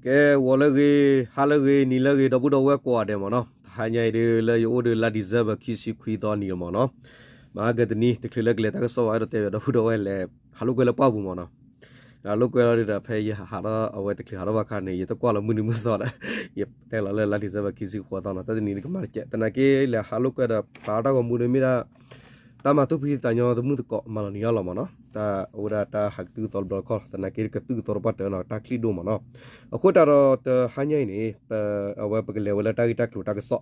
ကဲ ဂီၤလၢအဂ့ၤ, ဟါလၢအဂ့ၤ, နံၤလၢအဂ့ၤ ဒီပုၢ်ဒီဝဲၢ်ကိးဂၤဒဲးမ့ၢ်နီၤ. တဟါညါအံၤဒုး လၢယအိၣ်ဒီးလါ December ခံဆံခွံသီနံၤမ့ၢ်နီၤ. မဟါကတနံၤ တချုးလၢကလဲၤတၢ်ကစီၣ်ဘၣ် အဲၣ်ဒိးတဲဘၣ်ဒီပုၢ်ဒီဝဲၢ်လဲၤ ဟးလိာ်ကွဲလၢပှၢ်ပူၤမ့ၢ်နီၤ. ဟးလိာ်ကွဲလီၤဒုးဒီး ဖဲယဟးထီၣ် အဝဲတချုးဟးထီၣ်ဘၣ်အခါန့ၣ် ယတကွၢ်လီၤမုၢ်နံၤမုၢ်သီဒီး ယတဲလီၤလၢလါ December ခံဆံဃိးသီနီၤ. တၢ်တနံၤကမၤတကဲး သနာ်က့လဲၤဟးလိာ်ကွဲဒီး ပာ်တၢ်ဂီၤမူဒီးမ့ၢ်ဒၣ် တၢ်မၤသူၣ်ဖှံသးညီသမုၣ်သကိး မၤလီၤနံၤအီၣ်လီၤမ့ၢ်နီၤ. တၢ်အိၣ်ဝဲဒၣ်တၢ်ဟးကသုၣ်ကသီတဘျီတခီၣ် သနာ်က့ကသုၣ်ကသီတပှၢ်တၢၢ်နီၤ တၢ်ချံၣ်ဒိၣ်မ့ၢ်နီၤ. အဃိသတးဒီးတဟါညါအံၤန့ၣ် အဝဲပကလဲၤဝဲလၢတၢ်ဂ့ၢ်တၢ်ကျိၤတၢ်ကစီၣ်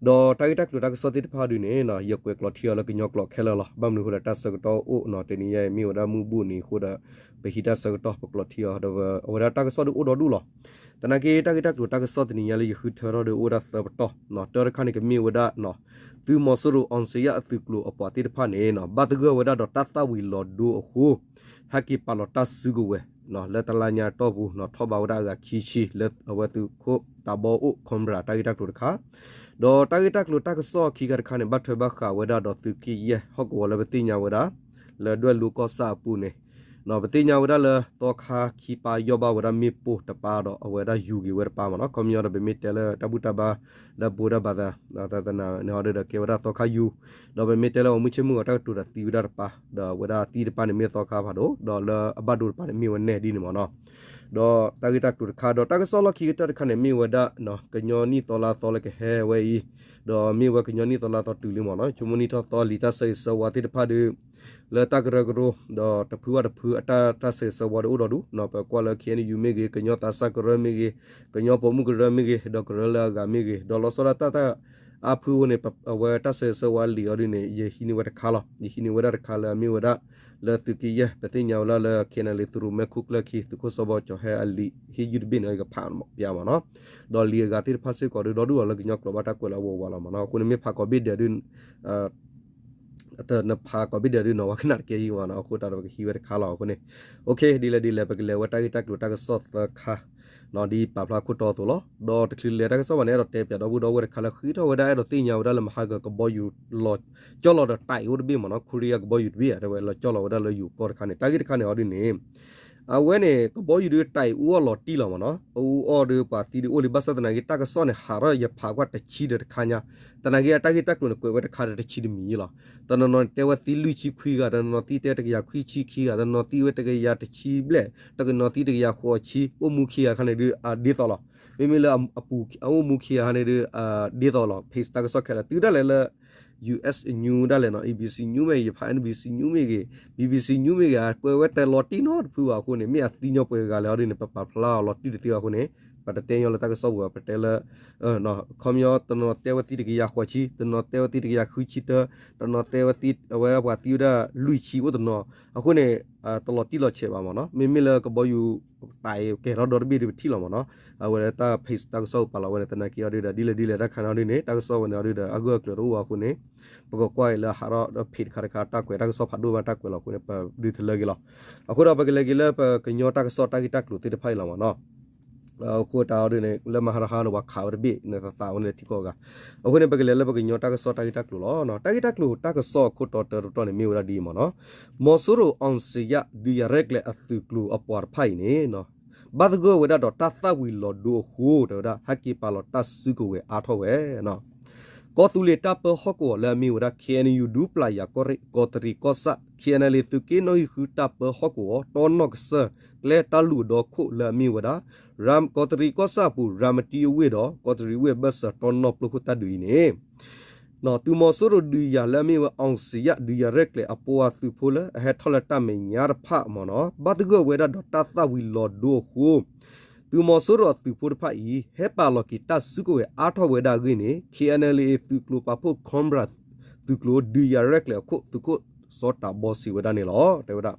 ဒီးတၢ်ဂ့ၢ်တၢ်ကျိၤတၢ်ကစီၣ်သ့ၣ်တဖၣ်ဒုးန့ၣ် ယကွဲးကျိးထံအီၤလၢကညီကျိာ်ခဲလၢာ်လီၤ. ဘၣ်မနုၤအဃိလဲၣ် တၢ်ဆၢကတီၢ်အိၣ်နီၤ တနံၤညါအံၤမ့ၢ်ဝဲဒၣ်မုၢ်ဘူၣ်နံၤအဃိဒီး ပဟံးတၢ်ဆၢကတီၢ်ပကျိးထံအီၤ ဒီးအဝဲဒၣ်တၢ်ကစီၣ်ဒုးအိၣ်ဒီဒူၣ်လီၤ. သနာ်က့တၢ်ဂ့ၢ်တၢ်ကျိၤတၢ်ကစီၣ်တနံၤညါလၢယဃုထၢထီၣ်ဒီးအိၣ်ဝဲဒၣ်သၢပတီၢ်, တၢ်တခါန့ၣ်ကမ့ၢ်ဝဲဒၣ် သုးမီၤစိရိၤ အောင်ဇေယျ အသုးကျိၤအပှၤသ့ၣ်တဖၣ်န့ၣ် ဘၣ်သဂၢၢ်ဝဲဒၣ်ဒီးတၢ်သၣ်ဝံၤလီၤဒိအဃိ ဟဲက့ၤပာ်လီၤတၢ်စုကဝဲၤ လၢတလါညါအတီၢ်ပူၤ ထီၣ်ဘးဝဲဒၣ်အဂၤခံဆံ လၢအဝဲသုးခိၣ်တးဘီအိၣ် Cobra တၢ်ဂ့ၢ်တၢ်ကျိၤတခါ, ဒီးတၢ်ဂ့ၢ်တၢ်ကျိၤတၢ်ကစီၣ်ခံခါတခါန့ၣ် ဘၣ်ထွဲဘၣ်ဃးဝဲဒၣ်ဒီးသုးက့ယဲၢ်ဟီၣ်ကဝီၤလၢပသ့ၣ်ညါဝဲဒၣ် လၢဒွဲၣ်လိၤကီၢ်ဆၣ်အပူၤန့ၣ် ပသ့ၣ်ညါဝဲဒၣ်လၢသီခါခံပၢ်ယီၢ်ဘၣ်ဝဲဒၣ်မ့ၣ်ပိၢ်တပၢ်ဒီးအဝဲဒၣ်ယူၤက့ၤဝဲတပၢ်မ့ၢ်နီၤ. ခီပညီဒီးပမ့ၢ်တဲလၢတၢ်ဘူၣ်တၢ်ဘါ လၢပဝဲဒၣ်ဘၣ်သး သနာ်က့န့ၣ်ဟီဒုးဒီးကဲဝဲဒၣ်သီခါယူၤ, ဒီးပမ့ၢ်တဲလၢအီၤမုၢ်ဆ့ၣ်မုၢ်ဂီၤတၢ်ကတိၤဒီးသံဝဲဒၣ်တပၢ်, ဒီးအဝဲဒၣ်သံတပၢ်န့ၣ်မ့ၢ်သီခါဖးဒိၣ် ဒီးလၢအဘၣ်ဒိတပၢ်န့ၣ်မ့ၢ်ဝဲနဲၣ်ဒ်န့ၣ်မ့ၢ်နီၤ. ဒီးတၢ်ဂ့ၢ်တၢ်ကျိၤတခါ ဒီးတၢ်ကစီၣ်လီၢ်ခံကတၢၢ်တခါန့ၣ် မ့ၢ်ဝဲဒၣ် ကညီနံၣ်သီလါသီလၢကဟဲဝဲအံၤ, ဒီးမ့ၢ်ဝဲကညီနံၣ်သီလါသီတုၤလံမ့ၢ်နီၤ. ဆိကမိၣ်နံၣ်ထီၣ်သီလံာ်တၢ်ဆၢဂ့ၤဆၢဝါသ့ၣ်တဖၣ်ဒီး လၢတၢ်ကရၢကရိ ဒီးတဖုဘၣ်တဖုအတၢ်တၢ်ဆၢဂ့ၤဆၢဝါဒီးအိၣ်ဒီဒူၣ်နီၤ. ပကွၢ်လၢ K N U မ့ၢ်ဂ့ၤ, ကညီသးစၢ်ကရၢမ့ၢ်ဂ့ၤ, ကညီပိာ်မုၣ်ကရၢမ့ၢ်ဂ့ၤ, ဒီးကရၢလၢအဂၤမ့ၢ်ဂ့ၤ, ဒီးလီၤဆီဒၣ်တၢ်တၢ်အါဖုအဃိန့ၣ် အဝဲတၢ်ဆၢဂ့ၤဆၢဝါလံာ်အီၤဒ်န့ၣ် ယဟံးန့ၢ်ဝဲတခါလီၤ. ယဟံးန့ၢ်ဝဲဒၣ်တခါလၢအမ့ၢ်ဝဲဒၣ် လၢသုးက့ယဲၢ် ပသ့ၣ်ညါဝဲလၢ လၢ K N L A သုးရိၣ်မဲခိၣ်ကျၢၢ်ခံ သုးခိၣ်စီၤဘီကၠီၤဟဲအလံာ် ဟ့ၣ်ယုၢ်တဘ့ၣ်န့ၣ် ယကဖးပျးမ့ၢ်နီၤ. ဒီးလံာ်အဂၤသ့ၣ်တဖၣ်စ့ၢ်ကီးဒုးဒီဒူၣ်လီၤ လၢကညီကျိာ်ဘၣ်တၢ်ကွဲးလၢအဝဲဝးလီၤမ့ၢ်နီၤ. အဃိန့ၣ်မ့ၢ်ဖးကိးဘ့ၣ်ဒဲးဒုး နဖးကိးဘ့ၣ်ဒဲးဒုးနီၤ ဝဲကနၣ်တကဲယံၤဘၣ်နီၤ. အဃိသတးဒီးပကဟံးဝဲတခါလီၤ. အဃိန့ၣ် OK ဒ်လဲၣ်ဒ်လဲၣ် ပကလဲၤဝဲတၢ်ဂ့ၢ်တၢ်ကျိၤတၢ်ကစီၣ်သၢခါ ဒ်ပာ်ဖျါခိၣ်တီအသိးလီၤ. ဒီးတချုးလဲၤတၢ်ကစီၣ်ဘၣ်န့ၣ် အဲၣ်ဒိးတဲပၠးဒီပုၢ်ဒီဝဲၢ်တခါလၢ ဃ့ထီၣ်ဝဲဒၣ်အဲၣ်ဒိးသ့ၣ်ညါဝဲဒၣ်လၢမဟါကကဘီယူၤလီၤကၠီၣ်လီၤဒီးတၢ်အံၤအိၣ်တဘ့ၣ်မ့ၢ်နီၤ. ခူရံယါကဘီယူၤတဘ့ၣ် တဲဝဲလီၤကၠီၣ်လီၤဝဲဒၣ်လၢယိၤကီၢ်တခါန့ၣ် တၢ်ဂ့ၢ်တခါန့ၣ်အီၤဒ်န့ၣ် အဝဲန့ၣ် ကဘီယူၤဒုးတၢ်အံၤအူအီၣ်လီၤတံၢ်လီၤမ့ၢ်နီၤ. အအူအီၣ်ဒုးပှၤသံဒုးအိၣ်လံ ဘၣ်ဆၣ်သနာ်က့ တၢ်ကစီၣ်န့ၣ် ဟးထီၣ်ယဖးကွၢ်တဆံဒီးတခါညါ, သနာ်က့အတၢ်ဂ့ၢ်တၢ်ကျိၤန့ၣ် ကွဲးဝဲတခါဒီးတဆံတမံၤလီၤ. တနီၤနီၤန့ၣ်တဲဝဲသံလွံၢ်ဆံခွံဂၤ, တနီၤနီၤသံတဲတကယၤခွံဆံခံဂၤ, တနီၤနီၤသံဝဲတကယၤတဆံဘျဲၣ်, တနီၤနီၤသံတကယၤဃိးဆံ, အိၣ်မူခံဂၤခါန့ၣ်ဒုး ဒ်သိးလီၤ. မ့မ့ၢ်လၢအပူၤ အအိၣ်မူခံဂၤခါန့ၣ်ဒုး ဒ်သိးလီၤ. ဖ့းတၢ်ကစီၣ်ခဲလၢာ် တုၤဒၣ်လဲာ်လၢ U S News ဒၣ်လဲာ်နီၤ, A B C News မ့ၢ်ဂ့ၤ, ယဖး N B C News မ့ၢ်ဂ့ၤ, B B C News မ့ၢ်ဂ့ၤ, ကွဲးဝဲတၢ်လီၤတံၢ်နီတဖုဘၣ်အဃိန့ၣ် မ့ၢ်အသံညီပှဲၤဂၤလဲၣ်အီၤဒ်န့ၣ် ပပာ်ဖျါအီၤလီၤတံၢ်တသ့ဘၣ်အဃိန့ၣ် ပတတဲညီလၢတၢ်ကစီၣ်ပူၤဘၣ်, ပတဲလၢ ခီပညီ တနီၤတဲဝဲသံတကယၤဃိးဆံ, တနီၤတဲဝဲသံတကယၤဃုဆံတၢ, တနီၤတဲဝဲသံ အဝဲဒၣ်ပှၤသံဝဲဒၣ်လွံၢ်ဆံအိၣ်တနီၤ. အဃိန့ၣ် တလီၤတံၢ်လီၤဆဲးဘၣ်မ့ၢ်နီၤ. မ့မ့ၢ်လၢကဘီယူၤတၢ်အံၤကဲထီၣ်ဒီတဘ့ၣ်ဒုးပထံၣ်လီၤမ့ၢ်နီၤ. အဝဲဒၣ်တၢ် page တၢ်ကစီၣ်ပူၤပာ်လီၤဝဲန့ၣ် သနာ်က့အီၤဒုးဒီး ဒ်လဲၣ်ဒ်လဲၣ်တၢ်ခါန့ၣ်အီၤဒုးန့ၣ် တၢ်ကစီၣ်ဝဲန့ၣ်အီၤဒုးဒီး အဂၢၢ်အကျၢၤတအိၣ်ဘၣ်အဃိန့ၣ် ပကကွၢ်အံၤလၢဟးထီၣ်ဒီး page တခါတခါ တၢ်ကွဲးတၢ်ကစီၣ်ဖးဒိၣ်မးတၢ်ကွဲးလီၤအဃိန့ၣ် ပဒုးတလၢက့ၤလီၤ. အဃိဒီးပကလဲၤက့ၤလၢပကညီတၢ်ကစီၣ်တၢ်ဂ့ၢ်တၢ်ကျိၤသ့ၣ်တဖၣ်အံၤလီၤမ့ၢ်နီၤ. အဃိတၢ်အီၤဒုးန့ၣ် လၢမဟါတဟါန့ၣ် ပှၤခးဝဲတဘ့ၣ်န့ၣ် သးသးဝဲန့ၣ်ထံကီၢ်ဂၤ. အဃိန့ၣ် ပကလဲၤလၢပကညီတၢ်ကစီၣ်တၢ်ဂ့ၢ်တၢ်ကျိၤလီၤ. တၢ်ဂ့ၢ်တၢ်ကျိၤတၢ်ကစီၣ်အခိၣ်တီတၢတတီၢ်န့ၣ် မ့ၢ်ဝဲဒၣ်ဒ်အံၤမ့ၢ်နီၤ. မီၤစိရိၤ အောင်ဇေယျ ဒုးယၤရဲၣ်ကျဲၤအသုးကျိၤအပှၤတဖၣ်အံၤန့ၣ် ဘၣ်သဂၢၢ်ဝဲဒၣ်ဒီးတၢ်သၣ်ဝံၤလီၤဒိအဃိ တဲဝဲဒၣ် ဟဲက့ၤပာ်လီၤတၢ်စုကဝဲၤအါထီၣ်ဝဲနီၤ. ကီၢ်သူလ့ၤတၢ်ပၢဟီၣ်ကဝီၤလၢအမ့ၢ်ဝဲဒၣ် K N U ဒူပျၢ်ယၤကီၢ်ရ့ၣ် ကီးတရံးကီၢ်ဆၣ် K N L A သုးက့နီၣ်ဂံၢ်ဃုတၢ်ပၢဟီၣ်ကဝီၤ တီနီၣ်ကစၢၢ် ကျဲတၢ်လူၢ်ဒီခိၣ်လၢအမ့ၢ်ဝဲဒၣ် ရၣ် ကီးတရံးကီၢ်ဆၣ်အပူၤ ရၤမတံအဝ့ၢ်ဒီး ကီးတရံးဝ့ၢ်အဘၢၣ်စၢၤတီနီၣ်ပျိခိၣ်တၢ်ဒုးအံၤန့ၣ် သုးမီၤစိရိၤဒုးယၤလၢအမ့ၢ်ဝဲ အောင်ဇေယျ ဒုးယၤရဲၣ်ကျဲၤအပှၤသုးဖိလၢအဟဲထီၣ်လၢတၢ်မဲာ်ညါတဖၣ်မ့ၢ်နီၤ ဘၣ်သဂၢၢ်ဝဲဒၣ်ဒီးတၢ်သၣ်ဝံၤလီၤဒိအဃိ သုးမီၤစိရိၤအသုးဖိတဖၣ်အံၤ ဟဲပာ်လီၤက့ၤတၢ်စုကဝဲၤအါထီၣ်ဝဲဒၣ်အဂ့ၢ်န့ၣ် K N L A သုးကျိၤပာ်ဖှိၣ် Cobra သုးကျိၤဒုးယၤရဲၣ်ကျဲၤအခိၣ် သုးခိၣ်စီၤတးဘီစံးဝဲဒၣ်န့ၣ်လီၤ. တဲဝဲဒၣ်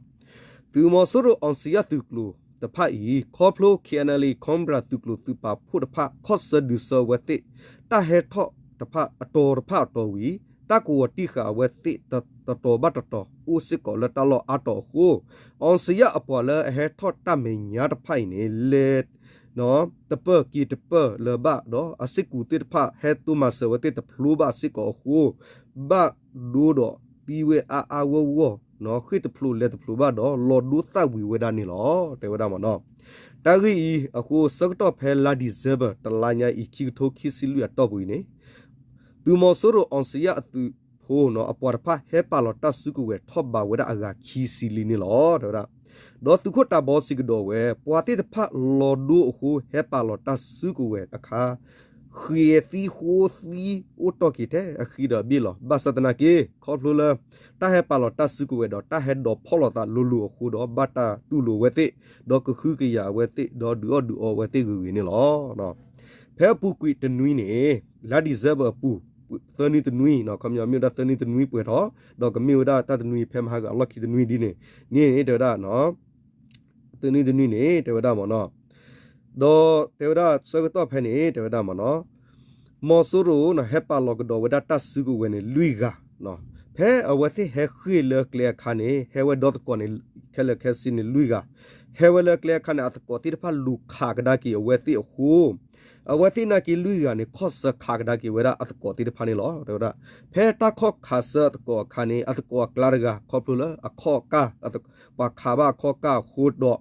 သုးမီၤစိရိၤ အောင်ဇေယျ သုးကျိၤတဖၣ်အံၤ ခီဖျိ K N L A Cobra သုးကျိၤသုးပာ်ဖှိၣ်တဖၣ် ခီၣ်ဆၢဒုးဆၢဝဲသ့ၣ် တၢ်ဟဲထီၣ်တဖၣ်အတီၤတဖၣ်အတီၤဝံၤ တၢ်ကဝီၤတံၢ်ဃာ်အဝဲသ့ၣ်တတီၤဘၣ်တတီၤ အိၣ်စ့ၢ်ကီးလၢတၢ်လီၢ်အါတီၤအဃိ အောင်ဇေယျ အပှၤလၢအဟဲထီၣ်တၢ်မဲာ်ညါတဖၣ်အံၤန့ၣ် လဲၤ တပၢၢ်က့ၤတပၢၢ်လၢၤဘၣ်ဒီး အစ့ၢ်ကီးသ့ၣ်တဖၣ် ဟဲတိၢ်မၤစၢၤဝဲသ့ၣ်တဖျိဘၣ်စ့ၢ်ကီးအဃိ ဘၣ်ဒိဒီးသံဝဲအါအါဂီၢ်ဂီၢ် ဃ့ၢ်တဖျိလဲၤတဖျိဘၣ်ဒီး လီၤဒိသၣ်ဝံၤဝဲဒၣ်န့ၣ်လီၤ. တဲဝဲဒၣ်မ့ၢ်နီၤ. တၢ်ဂ့ၢ်အံၤအဃိ ဆၢကတီၢ်ဖဲလါ December တလါညါအံၤ ခံကထိခံဆံလွံၢ်အတီၢ်ပူၤအံၤန့ၣ် သုးမီၤစိရိၤ အောင်ဇေယျ အသုးဖိ အပှၤတဖၣ်ဟဲပာ်လီၤတၢ်စုကဝဲၤထီၣ်ဘးဝဲဒၣ်အဂၤခံဆံလံန့ၣ်လီၤ တဲဝဲဒၣ်. ဒီးသုးခိၣ်တၤဘီစံးကဒီးဝဲ ပှၤသ့ၣ်တဖၣ်လီၤဒိအဃိ ဟဲပာ်လီၤတၢ်စုကဝဲၤအခါ ဃ့သံဃိသံအိၣ်တီၢ်က့ၤထဲအဃံဒီးအဘ့ၣ်လီၤ. ဘၣ်ဆၣ်သနာ်က့ ခီဖျိလၢ တၢ်ဟဲပာ်လီၤတၢ်စုကဝဲၤဒီး တၢ်ဟဲဒိးဖီၣ်လိာ်သးလိၤလိၤအဃိဒီး ဘၣ်တၢ်တူၢ်လိာ်ဝဲသ့ၣ် ဒီးကဟုကယာ်အဝဲသ့ၣ် ဒီးဒုးအီၣ်ဒုးအီဝဲသ့ၣ်ဂ့ၤဂ့ၤန့ၣ်လီၤ. ဖဲအပူၤကွံာ်တနွံန့ၣ် လါ December အပူၤ သၢနွံတနွံ ခီပညီမ့ၢ်ဝဲဒၣ်သၢနွံတနွံပှဲၤထီၣ် ဒီးကမ့ၢ်ဝဲဒၣ်တၢ်တနွံဖဲမဟါကအလီၢ်ခံတနွံဒ်န့ၣ် န့ၣ်န့ၣ် တဲဝဲဒၣ် သၢနွံတနွံန့ၣ် တဲဝဲဒၣ်မ့ၢ်နီၤ ဒီးတဲဝဲဒၣ်ဆၢကတီၢ်ဖဲန့ၣ် တဲဝဲဒၣ်မ့ၢ်နီၤ မီၤစိရိၤန့ၣ် ဟဲပာ်လီၤကဒီးဝဲဒၣ်တၢ်စုကဝဲၤန့ၣ် လွံၢ်ဂၤ, ဖဲအဝဲသ့ၣ်ဟဲဃ့ၢ်လၢကျဲအခါန့ၣ် ဟဲဝဲဒီသကိးန့ၣ် ခဲလၢာ်ခဲဆ့န့ၣ် လွံၢ်ဂၤ, ဟဲဝဲလၢကျဲအခါန့ၣ် အသကိးသ့ၣ်တဖၣ်လူၤခးကဒါက့ၤအဝဲသ့ၣ်အဃိ အဝဲသ့ၣ်နာ်က့လွံၢ်ဂၤန့ၣ် ခီၣ်ဆၢခးကဒါက့ၤဝဲဒၣ်အသကိးသ့ၣ်တဖၣ်န့ၣ်လီၤ. တဲဝဲဒၣ် ဖဲတၢ်ခီၣ်ခးဆၢအသကိးအခါန့ၣ် အသကိးအကျါတဂၤ ခီဖျိလၢအခီၣ်ကၢ် ပှၤခးဘၣ်အခီၣ်ကၢ်အဃိဒီး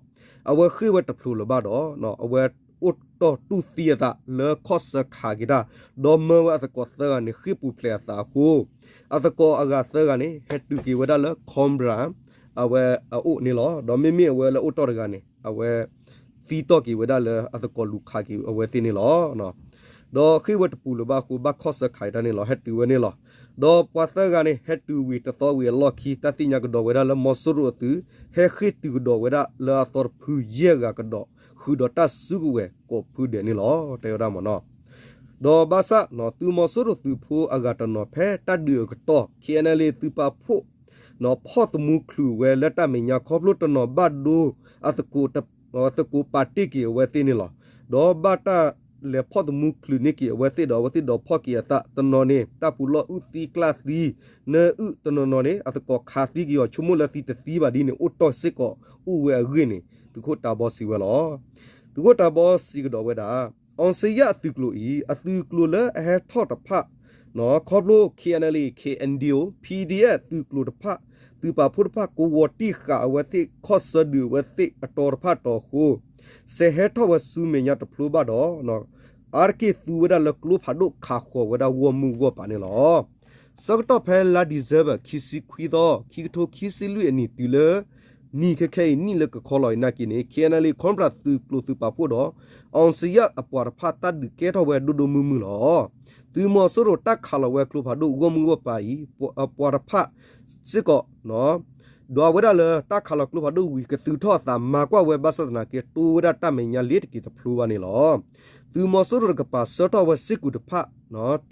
အဝဲဃ့ၢ်ဝဲတဖျိလၢၤဘၣ်ဒီး အဝဲအိၣ်တီၢ်တူၢ်သံအသးလၢခီၣ်ဆၢခးက့ၤတၢ် ဒီးမၢဝဲအသကိးသၢဂၤန့ၣ် ဃ့ၢ်ပူၤဖျဲးအသးအဃိ အသကိးအဂၤသၢဂၤန့ၣ် ဟဲတုၤက့ၤဝဲဒၣ်လၢ Cobra အဝဲအအိၣ်န့ၣ်လီၤ. ဒီးမ့မ့ၢ်အဝဲလၢအိၣ်တီၢ်တဂၤန့ၣ် အဝဲသံတီၢ်က့ၤဝဲဒၣ်လၢအသကိးလူၤခးက့ၤအဝဲသ့ၣ်န့ၣ်လီၤ. ဒီးဃ့ၢ်ဝဲတပူၤလၢၤဘၣ်အဃိ ဘၣ်ခီၣ်ဆၢခးက့ၤတၢ်န့ၣ်လီၤ. ဟဲတုၤဝဲန့ၣ်လီၤ. ဒီးပှၤသၢဂၤန့ၣ် ဟဲတုၤဝံၤတသီဝံၤအလီၢ်ခံ တၢ်သ့ၣ်ညါကဒီးဝဲဒၣ်လၢမီၤစိရိၤအသုး ဟဲဃ့ၢ်တုၤကဒီးဝဲဒၣ်လၢအသီတဖုယဲၢ်ဂၤကဒီး ဃုာ်ဒီးတၢ်စုကဝဲၤကိးဖုဒဲးန့ၣ်လီၤ. တဲဝဲဒၣ်မ့ၢ်နီၤ ဒီးဘၣ်ဆၣ် သုးမီၤစိရိၤသုးဖိအဂၤတနီၤ ဖဲတၢ်ဒုးအကတီၢ် KNLA သုးပာ်ဖှိၣ် ဖီၣ်သမူချုးဝဲလၢတၢ်မဲာ်ညါ ခီဖျိတနီၤဘၣ်ဒိ အသကိး သကိးပာ်တ့ၢ်က့ၤအဝဲသ့ၣ်န့ၣ်လီၤ. ဒီးဘၣ်တၢ်လဲၤဖီၣ်သမူချုးန့ၢ်က့ၤအဝဲသ့ၣ်ဒီး အဝဲသ့ၣ်ဒိးဖီၣ်က့ၤအသး တနီၤန့ၣ် တၢ်ပူၤလီၢ်အုၣ်သံကျၢ်သံ နၢအုၣ်တနီၤနီၤန့ၣ် အသကိးခးသံက့ၤအီၤ ဆိကမိၣ်လၢသံတသံဘၣ်ဒ်န့ၣ် အိၣ်တီၢ်စ့ၢ်ကီးအိၣ်ဝဲအဂ့ၢ်န့ၣ် သုးခိၣ်တၤဘီစံးဝဲလီၤ. သုးခိၣ်တၤဘီစံးကဒီးဝဲဒၣ် အောင်ဇေယျ အသုးကျိၤအံၤ အသုးကျိၤလၢအဟဲထီၣ်တဖၣ် ခီဖျိ KNLA KNDO PDF သုးကျိၤတဖၣ် သုးပာ်ဖှိၣ်တဖၣ် ကဝီၤတံၢ်ဃာ်အဝဲသ့ၣ် ခီၣ်ဆၢဒုးအဝဲသ့ၣ်အတီၤတဖၣ်တီၤအဃိ စဲးဟဲထီၣ်ဝဲဆူမဲာ်ညါတဖျိဘၣ်ဒီး အါတက့ၢ်သူဝဲဒၣ်လၢကျိဖးဒိၣ်ခးဃီၤဝဲဒၣ်ဂီၢ်မုၢ်ဂီၢ်ပၤန့ၣ်လီၤ. ဆၢကတီၢ်ဖဲလါ December ခံဆံခွံသီ ခံကထိခံဆံလွံၢ်အနံၣ်တုၤလၢ နံၣ်ခဲခဲအံၤ နံၣ်လၢကခီလီၤအံၤနာ်က့န့ၣ် KNLA Cobra သုးကျိၤသုးပာ်ဖှိၣ်ဒီး အောင်ဇေယျ အပှၤတဖၣ်တၢ်ဒုးကဲထီၣ်ဝဲဒိၣ်ဒိၣ်မုၢ်မုၢ်လီၤ. သုးမီၤစိရိၤတၢ်ခးလီၤဝဲကျိဖးဒိၣ်ဂီၢ်မုၢ်ဂီၢ်ပၤအံၤ အပှၤတဖၣ်စ့ၢ်ကီး ဒွးဝဲဒၣ်လၢတၢ်ခးလီၤကျိဖးဒိၣ်ဝံၤ ကသုးထီၣ်အသးမၤကွၢ်ဝဲ ဘၣ်ဆၣ်သနာ်က့ တိဝဲဒၣ်တၢ်မဲာ်ညါလ့ၤတက့ၤတဖျိဘၣ်န့ၣ်လီၤ. သုးမီၤစိရိၤတကပၤ ဆှၢထီၣ်ဝဲစ့ၢ်ကီးတဖၣ်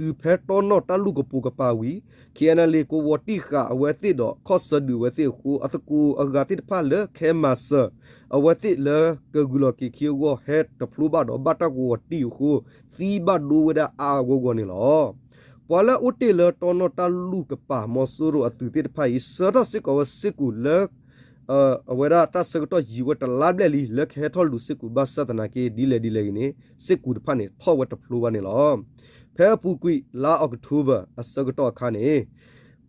တုၤဖဲတီနီၣ်တၢ်လူၢ်ကပိာ်ကပၤဝံၤ KNLA ကဝီၤတံၢ်ဃာ်အဝဲသ့ၣ်ဒီး ခီၣ်ဆၢဒုးအဝဲသ့ၣ်အဃိ အသကိးအဂၤသ့ၣ်တဖၣ်လၢခဲမၤစၢၤ အဝဲသ့ၣ်လၢကဂုာ်လီၤက့ၤခံအဂီၢ် ဟဲတဖျိဘၣ်ဒီး ဘၣ်တၢ်ကဝီၤတံၢ်အဃိ သံဘၣ်ဒိဝဲဒၣ်အါအါဂီၢ်ဂီၢ်န့ၣ်လီၤ. ပှၤလၢအအိၣ်တ့ၢ်လၢတီနီၣ်တၢ်လူၢ်ကပၤ မီၤစိရိၤအသုးသ့ၣ်တဖၣ်အံၤ ဆှၢထီၣ်စ့ၢ်ကီးဝဲစ့ၢ်ကီးလၢ အဝဲဒၣ်တၢ်ဆၢကတီၢ်ယံာ်ဝဲတလါဘျဲၣ်လံ လၢကဟဲထီၣ်လူၤစ့ၢ်ကီး ဘၣ်ဆၣ်သနာ်က့ ဒ်လဲၣ်ဒ်လဲၣ်ဂ့ၤန့ၣ် စ့ၢ်ကီးတဖၣ်န့ၣ် ထီၣ်ဝဲတဖျိဘၣ်န့ၣ်လီၤ. ဖဲအပူၤကွံာ်လါ October အဆၢကတီၢ်အခါန့ၣ်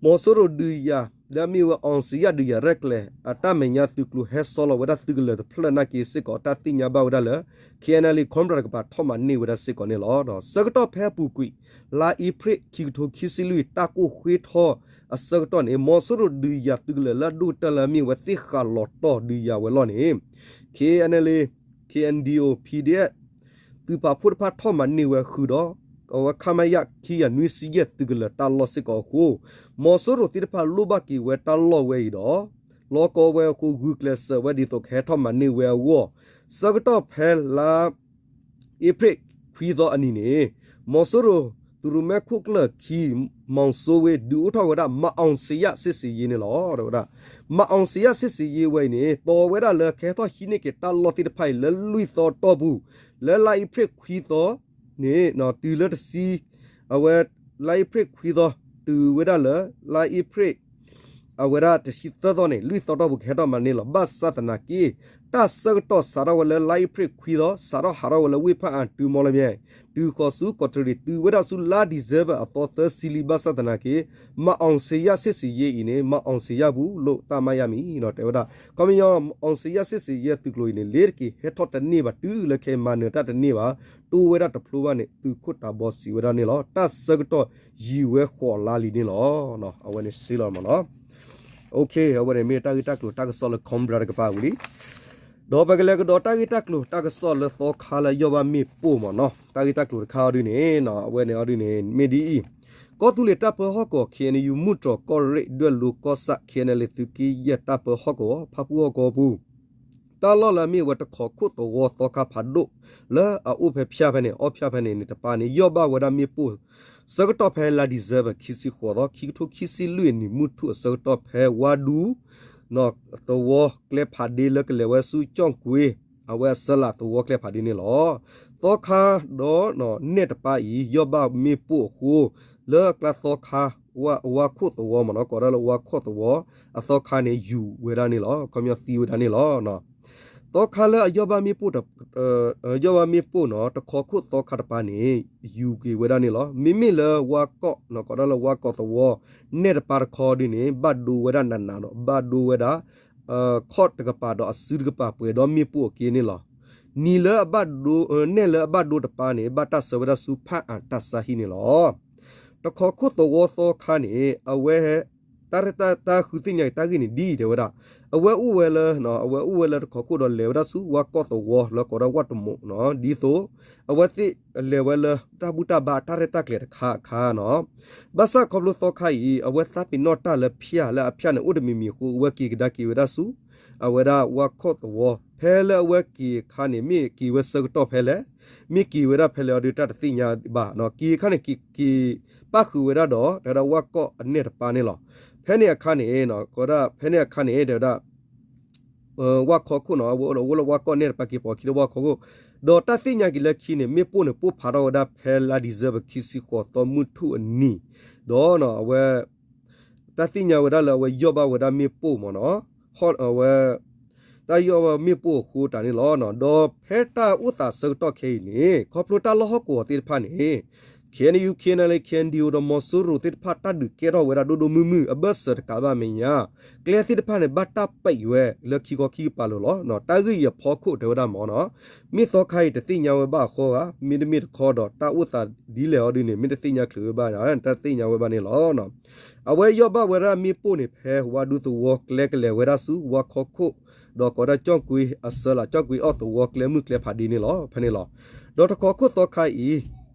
မီၤစိရိၤဒုးယၤ လၢအမ့ၢ်ဝဲ အောင်ဇေယျ ဒုးယၤရဲၣ်ကျဲၤ အတၢ်မဲာ်ညါသုးကျိၤ ဟဲဆီလီၤဝဲဒၣ်သုးကလၢၤတဖျၢၣ်နာ်က့စ့ၢ်ကီး တၢ်သ့ၣ်ညါဘၣ်ဝဲဒၣ်လၢ KNLA Cobra တကပၤထီၣ်မၤန့ၢ်ဝဲဒၣ်စ့ၢ်ကီးန့ၣ်လီၤ. ဆၢကတီၢ်ဖဲအပူၤကွံာ် လါအ့ဖြ့ၣ် ခံကထိခံဆံလွံၢ် တၢ်ကိၢ်ဃ့ထီအဆၢကတီၢ်န့ၣ် မီၤစိရိၤဒုးယၤသုးကလၢၤလၢအဒိၣ်ကတၢၢ်လၢအမ့ၢ်ဝဲသ့ၣ်ဃးလီၤတီၢ်ဒုးယၤဝဲလီၢ်န့ၣ် KNLA KNDO PDF သုးပာ်ဖှိၣ်တဖၣ်ထီၣ်မၤန့ၢ်ဝဲဃုာ်ဒီး အဝဲ ခမရ ခံကယၤနွံဆံယဲၢ် သုးကလၢၤတၢ်လီၢ်စ့ၢ်ကီးအဃိ မီၤစိရိၤသ့ၣ်တဖၣ်လိၣ်ဘၣ်က့ၤဝဲတၢ်လီၢ်ဝဲအံၤဒီး လီၤကီဝဲအဃိ ဂုာ်ကျဲးစၢးဝဲဒ်သိးကဟဲထီၣ်မၤန့ၢ်ဝဲအဂီၢ် ဆၢကတီၢ်ဖဲလါ အ့ဖြ့ၣ်ခွံသီအနံၤန့ၣ် မီၤစိရိၤ သုးရူမဲခိၣ်ကျၢၢ်ခံ မီၤစိဝ့ ဒုးအိၣ်ထီၣ်ဝဲဒၣ် မၤအောင်ဇေယျ စစ်ဆင်ရေး န့ၣ်လီၤ. တဲဝဲဒၣ် မၤအောင်ဇေယျ စစ်ဆင်ရေး ဝဲအံၤန့ၣ် တီဝဲဒၣ်လၢကဟဲထီၣ်ဟံးန့ၢ်က့ၤတၢ်လီၢ်သ့ၣ်တဖၣ်အံၤ လၢလွံၢ်သီတီၢ်ပူၤ လၢလါအ့ဖြ့ၣ်ခွံသီန့ၣ် တုၤလၢတဆံ အဝဲ လါအ့ဖြ့ၣ်ခွံသီ တုၤဝဲဒၣ်လၢ လါအ့ဖြ့ၣ် အဝဲဒၣ်တဆံသၢသီန့ၣ် လွံၢ်သီတီၢ်ပူၤကဟဲထီၣ်မၤန့ၢ်လီၤ. ဘၣ်ဆၣ်သနာ်က့ တၢ်ဆၢကတီၢ်စးထီၣ်ဝဲလၢလါအ့ဖြ့ၣ်ခွံသီ စးထီၣ်ဟးထီၣ်ဝဲလၢဝ့ၢ်ဖၣ်အၣ်တုၤမီလၢမ့ၢ် တုၤဃီၤဆူကီးတရံး တုၤဝဲဒၣ်ဆူလါ December အသီသၢဆံလံ ဘၣ်ဆၣ်သနာ်က့ မၤအီစ့ယၣ်စ့ၣ်စ့ၣ်ယဲၢ်အံၤန့ၣ် မၤအီစ့ယၣ်ဘူးလိာ်တၢ်မၤယါမံၤနီၤ တဲဝဲဒၣ် ခီပညီ မၤအီစ့ယၣ်စ့ၣ်စ့ၣ်ယဲၢ်သုးကျိၤအံၤန့ၣ် လ့ၤတက့ၤဟဲထီၣ်တန့ၢ်ဘၣ် တုၤလၢခဲအံၤမၤနၢၤတၢ်တန့ၢ်ဘၣ် တိၢ်ဝဲဒၣ်တဖျိဘၣ်န့ၣ် သုးခိၣ်တၤဘီစံးဝဲဒၣ်န့ၣ်လီၤ. တၢ်ဆၢကတီၢ်ယံာ်ဝဲဃိးလါလံန့ၣ်လီၤ. အဝဲန့ၣ်စ့လီၤမ့ၢ်နီၤ အဝဲန့ၣ်မ့ၢ်တၢ်ဂ့ၢ်တၢ်ကျိၤတၢ်ကစီၣ်လၢ Cobra တကပၤဝံၤလံ ဒီးပကလဲၤကဒီးတၢ်ဂ့ၢ်တၢ်ကျိၤတၢ်ကစီၣ်လၢသီခါလၢအယီၢ်ဘၣ်မ့ၣ်ပိၢ်မ့ၢ်နီၤ တၢ်ဂ့ၢ်တၢ်ကျိၤတခါအီၤဒုန့ၣ် အဝဲန့ၣ်အီၤဒုန့ၣ် မ့ၢ်ဒ်အံၤ ကီၢ်သူလ့ၤတၢ်ပၢဟီၣ်ကဝီၤ ခ့ၣ်အဲၣ်ယူၣ် မုၢ်တြီၤကီၢ်ရ့ၣ် ဒွဲၣ်လိၤကီၢ်ဆၣ် ခ့ၣ်အဲၣ်ယူၣ် သုးက့ယဲၢ်တၢ်ပၢဟီၣ်ကဝီၤ ဖၣ်ပူၣ်ဟီၣ်ကဝီၤပူၤ တၢ်လီၢ်လၢအမ့ၢ်ဝဲတခီခိၣ်သဝီသီခါဖးဒိၣ် လၢအအိၣ်ဖဲဖၠၣ်ဖဲန့ၣ် အီၣ်ဖၠၣ်ဖဲန့ၣ်န့ၣ်တပၤန့ၣ် ယီၢ်ဘၣ်ဝဲဒၣ်မ့ၣ်ပိၢ် ဆၢကတီၢ်ဖဲလါ December ခံဆံဃိးသီ ခံကထိခံဆံလွံၢ်အနံၣ် မုၢ်ထူၣ်အဆၢကတီၢ်ဖဲဝါဒူ သဝီကျဲဖးဒ့လၢကလဲၤဝဲဆူကၠီၣ်ကွ့ အဝဲအဆၢလၢသဝီကျဲဖးဒ့န့ၣ်လီၤ. သီခါဒီးနဲၣ်တပၤအံၤ ယီၢ်ဘၣ်မ့ၣ်ပိၢ်အဃိ လၢအကျါသီခါ ဝါခိၣ်သဝီမ့ၢ်နီၤ ကိးဒၣ်လၢဝါခိၣ်သဝီ အသီခါန့ၣ် ယူၤဝဲဒၣ်န့ၣ်လီၤ. ခီပညီသံဝဲဒၣ်န့ၣ်လီၤ. သီခါလၢအယီၢ်ဘၣ်မ့ၣ်ပိၢ် ယီၢ်ဘၣ်မ့ၣ်ပိၢ်နီၤ တခီခိၣ်သီခါတပၤန့ၣ် ယူၤက့ၤဝဲဒၣ်န့ၣ်လီၤ. မ့မ့ၢ်လၢဝါကိး ကိးဒၣ်လၢဝါကိးသဝီ နဲၣ်တပၤတခီဒုန့ၣ် ဘၣ်ဒိဝဲဒၣ်နးနးဒီး ဘၣ်ဒိဝဲဒၣ် ခီၣ်တကပၤဒီးအစုတကပၤပှဲၤဒီးမ့ၣ်ပိၢ်အက့န့ၣ်လီၤ. နံၤလၢအဘၣ်ဒိ နဲၣ်လၢအဘၣ်ဒိတပၤန့ၣ် ဘၣ်တၢ်ဆှၢဝဲဒၣ်ဆူဖၣ်အၣ်တၢ်ဆါဟံၣ်န့ၣ်လီၤ. တခီခိၣ်သဝီသီခါန့ၣ် အဝဲ တၢ် တၢ်ဃုသ့ၣ်ညါအံၤတၢ်ဂ့ၢ်န့ၣ်ဒ်အံၤတဲဝဲဒၣ် အဝဲအိၣ်ဝဲလၢ အဝဲအိၣ်ဝဲလၢတခီခိၣ်ဒီးလဲၤဝဲဒၣ်ဆူဝါကိးသဝီလၢကိးဒၣ်ဝၣ်တမိးနီၤ ဒ်သိး အဝဲသ့ၣ်လဲၤဝဲလၢတၢ်ဘူၣ်တၢ်ဘါတၢ်ရဲၣ်တၢ်ကျဲၤတခါအခါနီၤ ဘၣ်ဆၣ်ခီဖျိသီခါအံၤ အဝဲသးပ့ၤနီၣ်တၢ်လၢဖၠၣ်လၢအဖၠၣ်န့ၣ် အိၣ်တမံၤမံၤအဃိ အဝဲက့ၤကဒါက့ၤဝဲဒၣ်ဆူ အဝဲဒၣ်ဝၣ်ခိၣ်သဝီ ဖဲလၢအဝဲက့ၤအခါန့ၣ် မ့ၢ်က့ၤဝဲဆၢကတီၢ်ဖဲလဲၣ် မ့ၢ်က့ၤဝဲဒၣ်ဖဲလဲၣ်အီၤဒုးတၢ်တသ့ၣ်ညါဘၣ်နီၤ က့ၤအခါန့ၣ် က့ၤ က့ၤပၣ်ဃုာ်ဝဲဒၣ်ဒီး တဲဝဲဒၣ်ဝၣ်ကိးအနဲၣ်တပၤန့ၣ်လီၤ. ဖဲန့ၣ်အခါန့ၣ် ကဝဲဒၣ် ဖဲန့ၣ်အခါန့ၣ် တဲဝဲဒၣ် ဝၣ်ခီခိၣ်နီၤ အဝဲအိၣ်လၢဝၣ်ကိးနဲၣ်တပၤက့ၤပိာ်ခံလၢဝၣ်ခီခိၣ် ဒီးတၢ်သ့ၣ်ညါက့ၤလၢခံန့ၣ် မ့ၣ်ပိၢ်န့ၣ်ပိၢ်ဖးထီၣ်ဝဲဒၣ်ဖဲလါ December ခံဆံဃိးသီမုၢ်ထူၣ်အနံၤ ဒီးအဝဲ တၢ်သ့ၣ်ညါဝဲဒၣ်လၢအဝဲယီၢ်ဘၣ်ဝဲဒၣ်မ့ၣ်ပိၢ်မ့ၢ်နီၤ အဝဲ တၢ်ယီၢ်ဘၣ်မ့ၣ်ပိၢ်အဃိတၢ်န့ၣ်လီၤ. ဒီးဖဲတၢ်အိၣ်သးဆၢကတီၢ်ခဲအံၤန့ၣ် ခီဖျိတၢ်လီၢ်ဟီၣ်ကဝီၤသ့ၣ်တဖၣ်န့ၣ် ခ့ၣ်အဲၣ်ယူၣ် ခ့ၣ်အဲၣ်ယူၣ် ခ့ၣ်အဲၣ်ယူၣ် ဒီးမီၤစိရိၤသ့ၣ်တဖၣ် တၢ်ဒုးကဲထီၣ်ဝဲဒၣ်ဒိၣ်ဒိၣ်မုၢ်မုၢ် အဘၢၣ်စၢၤတကးဘၣ်မဲာ်ညါ ကျဲသ့ၣ်တဖၣ်န့ၣ် ဘၣ်တၢ်ပဲာ်ဝဲလၢခံခီခံကပၤလီၤလီၤ. တၢ်ဂ့ၢ်အံၤအဖီခိၣ်တဲဝဲဒၣ်မ့ၢ်နီၤ မ့ၢ်သီခါအံၤတသ့ၣ်ညါဝဲဘၣ်အဃိဧါ မ့တမ့ၢ်တခီဒီး တၢ်အိၣ်သးဒ်လဲၣ်အီၤဒုန့ၣ် မ့ၢ်တသ့ၣ်ညါချုးဝဲဘၣ် တၢ်သ့ၣ်ညါဝဲဘၣ်န့ၣ်လီၤ. အဝဲယီၢ်ဘၣ်ဝဲဒၣ်မ့ၣ်ပိၢ်န့ၣ် ဖဲဝါဒူသဝီကျဲကလဲၤဝဲဒၣ်ဆူဝါခီခိၣ် ဒီးကိးဒၣ်ကၠီၣ်ကွ့အဆၢလၢ ကၠီၣ်ကွ့အီၣ်သဝီကျဲမုၢ်ကျဲဖးဒ့န့ၣ်လီၤ ဖဲန့ၣ်လီၤ. ဒီးတခီခိၣ်သီခါ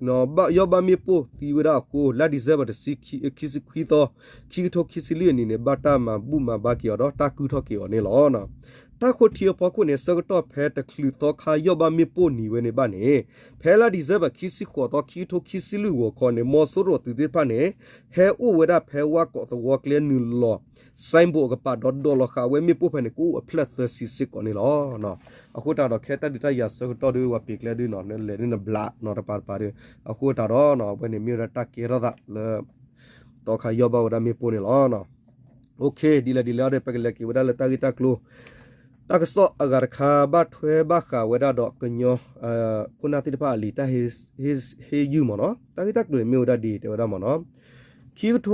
အံၤ ဘၣ်ယီၢ်ဘၣ်မ့ၣ်ပိၢ်သံဝဲဒၣ်အဃိ လါ December တဆံ ခံဆံခွံသီ ခံကထိခံဆံလွံၢ်အနံၣ်န့ၣ် ဘၣ်တၢ်မၤဘူၣ်မၤဘါက့ၤအီၤဒီးတၢ်ကုၢ်ထီၣ်က့ၤအီၤန့ၣ်လီၤ. တၢ်ဃိထံအဖီခိၣ်န့ၣ် ဆၢကတီၢ်ဖဲတချုးသီခါယီၢ်ဘၣ်မ့ၣ်ပိၢ်နံၤဝဲန့ၣ်ဘၣ်န့ၣ် ဖဲလါ December ခံဆံဃိးသီ ခံကထိခံဆံလွံၢ်ဂီၤခီန့ၣ် မီၤစိရိၤသုးသ့ၣ်တဖၣ်န့ၣ် ဟဲအိၣ်ဝဲဒၣ်ဖဲဝၣ်ကိးသဝီကျဲနုာ်လီၤ sign board အကပၤဒီးဒိးလီၤဃာ်ဝဲမ့ၣ်ပိၢ်ဖဲန့ၣ် ကအိၣ်အဖျၢၣ်သၢဆံစ့ၢ်ကီးန့ၣ်လီၤ. အဃိတၢ်ဒီးခဲတၢ်ဒုးတၢ်ယၤဆၢကတီၢ်ဒုး ပှၤပ့ၤကျဲဒုးနီၤ နလဲၤဒုးနဘျးနီၤတပၤတပၤဒုး အဃိတၢ်ဒီးနီၤ အဝဲန့ၣ်မ့ၢ်ဝဲဒၣ်တၢ်ကဲထီၣ်သးလၢ သီခါယီၢ်ဘၣ်ဝဲဒၣ်မ့ၣ်ပိၢ်န့ၣ်လီၤ. ဒ်လဲၣ်ဒ်လဲၣ်အီၤဒီး ပကလဲၤက့ၤဝဲဒၣ်လၢတၢ်ဂ့ၢ်တၢ်ကျိၤ တၢ်ကစီၣ်အဂၤတခါ ဘၣ်ထွဲဘၣ်ဃးဝဲဒၣ်ဒီးကညီ ခိၣ်နၢ်သ့ၣ်တဖၣ်အလံာ်တၢ် ဟ့ၣ်ယုၢ်မ့ၢ်နီၤ တၢ်ဂ့ၢ်တၢ်ကျိၤန့ၣ်မ့ၢ်ဝဲဒၣ်ဒ်တဲဝဲဒၣ်မ့ၢ်နီၤ ခံကထ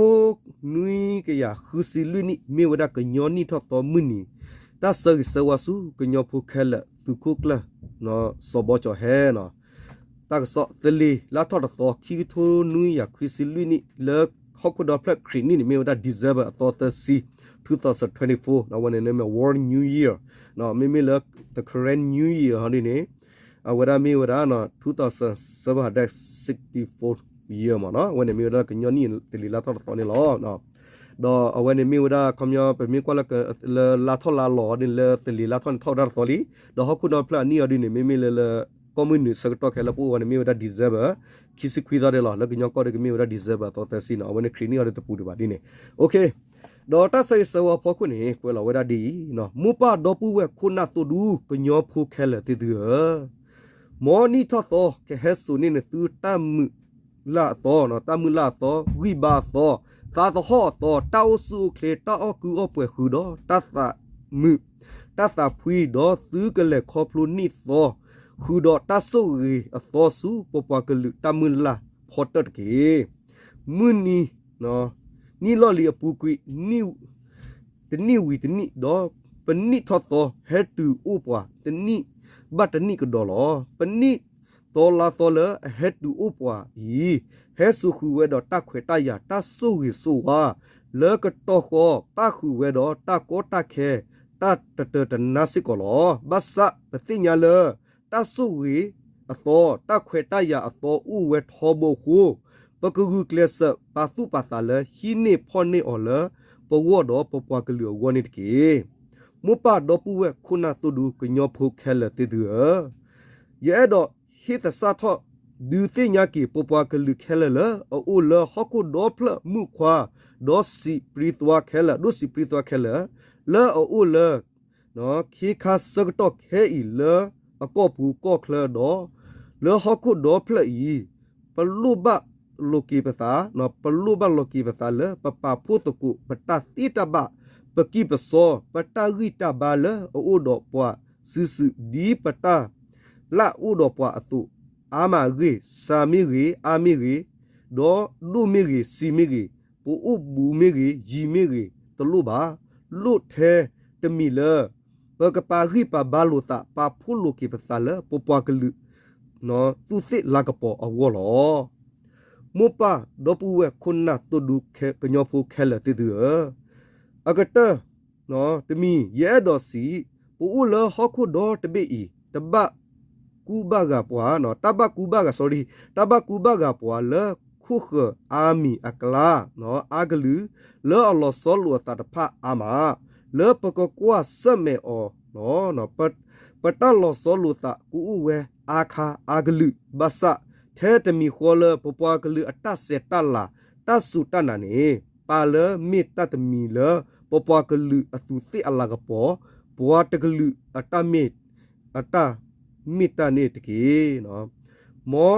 ိနွံကယၤဃုဆံလွံၢ်နံၣ် မ့ၢ်ဝဲဒၣ်ကညီနံၣ်ထီၣ်သီမုၢ်နံၤ တၢ်ဆၢဂ့ၤဆၢဝါဆူကညီဖိခဲလၢာ် သုးခိၣ်ကျၢၢ် စီၤဘီကၠီၤဟဲနီၤ တၢ်ကစီၣ် သလ့ၤလါထီၣ်တသီ ခံကထိနွံကယၤခွံဆံလွံၢ်နံၣ် လၢဟီၣ်ခိၣ်ဒီဖျၢၣ်ခရံာ်နံၣ်န့ၣ် မ့ၢ်ဝဲဒၣ် December အသီသၢဆံ two thousand twenty-four အဝဲန့ၣ်မ့ၢ် World New Year မ့မ့ၢ်လၢ the Karen New Year ဟီဒ်န့ၣ် အဝဲဒၣ်မ့ၢ်ဝဲဒၣ် two thousand seven hundred sixty-four year မ့ၢ်နီၤ အဝဲန့ၣ်မ့ၢ်ဝဲဒၣ်ကညီနံၣ်သလ့ၤလါထီၣ်တသီန့ၣ်လီၤ. ဒီးအဝဲန့ၣ်မ့ၢ်ဝဲဒၣ် ခီပညီ ပမ့ၢ်ကွၢ်လၢ လၢလါထီၣ်လါလီၤန့ၣ် လၢသလ့ၤလါထီၣ်န့ၣ်ထီၣ်ဝဲဒၣ်တသီလံ. ဒီးဟီၣ်ခိၣ်ဒီဖျၢၣ်အနံၣ်အီၤဒ်န့ၣ် မ့မ့ၢ်လၢ လၢကီၢ်မုၢ်နုာ်ဆၢကတီၢ်ခဲလၢာ်ပအိၣ်ဝဲန့ၣ် မ့ၢ်ဝဲဒၣ် December ခံဆံခွံသီဒၣ်လီၤ. လၢကညီကီၢ်ဒီးကမ့ၢ်ဝဲဒၣ် December အသီသၢဆံနီၤ အဝဲန့ၣ်ခရံာ်နံၣ်အီၤဒီးတပူၤဒံးဘၣ်ဒ်န့ၣ် ဒီးတၢ်ဆၢဂ့ၤဆၢဝါအဖီခိၣ်န့ၣ် ကွဲးလီၤဝဲဒၣ်ဒ်အံၤ, မိၢ်ပၢ်ဒီပုၢ်ဝဲၢ်ခိၣ်နၢ်သိၣ်ဒူ ကညီဖိခဲလၢာ်သ့ၣ်သုဧၢ, မ်နံၣ်ထီၣ်သီ ကဟဲစိာ်န့ၢ်နသုတၢ်မုာ်လၢ်အသီ, တၢ်မုာ်လၢ်အသီ, ဂံၢ်ဘါအသီ, သးသဟီၣ်အသီ, တၢ်အိၣ်ဆူၣ်အိၣ်ချ့, တၢ်အီၣ်ကုၢ်အီၣ်ပှဲၤဃုာ်ဒီးတၢ်သးမုာ်, တၢ်သးဖှံ ဒီးသုကလဲၤခီဖျိနံၣ်သီ ဃုာ်ဒီးတၢ်ဆိၣ်ဂ့ၤအသီဆူ ပပှၤကလုာ်တၢ်မုၢ်လၢ်ဖီတၢၣ်တက့ၢ်. မုၢ်နံၤ နံၣ်လီၢ်လံၤအပူၤကွံာ် တနံၣ်ဝံၤတနံၣ် ဒီးပနံၣ်ထီၣ်သီ ဟဲတုၤအိၣ်ပှၤတနံၣ်ဘၣ်တနံၣ်ကဒီးလီၤ. ပနံၣ်သီလါသီလၢအဟဲတုၤအိၣ်ပှၤအံၤ ဟဲစိာ်ဃုာ်ဝဲဒီးတၢ်ခွဲးတၢ်ယာ် တၢ်ဆိၣ်ဂ့ၤဆိၣ်ဝါ လၢကတီၢ်ဃီ ပၣ်ဃုာ်ဝဲဒီးတၢ်ကီတၢ်ခဲ တၢ်တတၢၤတနါစ့ၢ်ကီးလီၤ. ဘၣ်ဆၣ်ပသ့ၣ်ညါလၢ တၢ်ဆိၣ်ဂ့ၤအသီ တၢ်ခွဲးတၢ်ယာ်အသီအိၣ်ဝဲထီဘိအဃိ ပကဂုာ်ကျဲးစၢးပာ်သူၣ်ပာ်သးလၢဟံးန့ၢ်ဖီၣ်န့ၢ်အီၤလၢ ပဂီၢ်ဒီးပပှၤကလုာ်အဂီၢ်န့ၣ်တက့ၢ်. မိၢ်ပၢ်ဒီပုၢ်ဝဲၢ်ခိၣ်နၢ်သိၣ်ဒူကညီဖိခဲလၢာ်သ့ၣ်သုဧၢ, ယအဲၣ်ဒိးဟ့ၣ်သဆၣ်ထီၣ် ဒုးသ့ၣ်ညါက့ၤ ပပှၤကလုာ်ခဲလၢာ်လၢအအိၣ်လၢဟီၣ်ခိၣ်ဒီဖျၢၣ်မုၣ်ခွါ ဒီးစံးပြံသွါခဲလၢာ်, ဒီးစံးပြံသွါခဲလၢာ် လၢအအိၣ်လၢ ခ့ခါဆၢကတီၢ်ခဲအံၤလၢအကီၢ်ပူၤကီၢ်ချၢဒီး လၢဟီၣ်ခိၣ်ဒီဖျၢၣ်အံၤ ပလိၣ်ဘၣ်လိးက့ၤပသး, ပလိၣ်ဘၣ်လိးက့ၤပသးလၢပပာ်ဖှိၣ်သကိး ပတၢ်သ့တၢ်ဘၣ်, ပကံၢ်ပစီ, ပတၢ်ဂံၢ်တၢ်ဘါလၢအအိၣ်ဒီးပှၤစုာ်စုာ် ဒ်ပတၢ်လၢ်အိၣ်ဒီးပှၤအသိး, အါမးအဂ့ၢ်, စှၤမ့ၢ်ဂ့ၤ, အါမ့ၢ်ဂ့ၤ, ဒီးဒိၣ်မ့ၢ်ဂ့ၤ, ဆံးမ့ၢ်ဂ့ၤ, ပအိၣ်ဘူးမ့ၢ်ဂ့ၤ, ယံၤမ့ၢ်ဂ့ၤ, တလိၣ်ဘၣ်. လိၣ်ထဲတမံၤလၢ ပကပာ်ဂံၢ်ပာ်ဘါလိာ်သး ပာ်ဖှိၣ်လိးက့ၤပသးလၢပပှၤကလုာ် သူးသ့ၣ်လၤကပီၤအဂီၢ်လီၤ. မိၢ်ပၢ်ဒီပုၢ်ဝဲၢ်ခိၣ်နၢ်သိၣ်ဒူကညီဖိခဲလၢာ်သ့ၣ်သုဧၢ, အကတၢၢ်တမံၤ ယအဲၣ်ဒိးစံး, ပအိၣ်လၢဟီၣ်ခိၣ်ဒီတဘ့ၣ်အံၤ တဘၣ်ကူဘၣ်ဂာ်ပှၤ, တၢ်ဘၣ်ကူဘၣ်ဂာ် sorry, တၢ်ဘၣ်ကူဘၣ်ဂာ်ပှၤလၢခိၣ်ဃၢၤအါမံၤအကျါ အါကလုာ် လၢအလီၤဆီလိာ်အသးတဖၣ်အါမး, လၢပကကွၢ်ဆၢၣ်မဲာ်အီၤလီၤ. ပတၢ်လီၤဆီလိာ်သးကအိၣ်ဝဲအါခါအါကလုာ်, ဘၣ်ဆၣ်ထဲတမံၤဃီလၢပပှၤကလုာ်အတၢ်ဆဲးတၢ်လၤ တၢ်စူၢ်တၢ်နာ်န့ၣ် ပာ်လၢမ့ၢ်တၢ်တမံၤလၢ ပပှၤကလုာ်အသူးသ့ၣ်အလၤကပီၤ ပှၤတကလုာ်အတၢ်မ့ၢ် အတၢ်မ့ၢ်တၢ်န့ၣ်တက့ၢ်. မ်သံ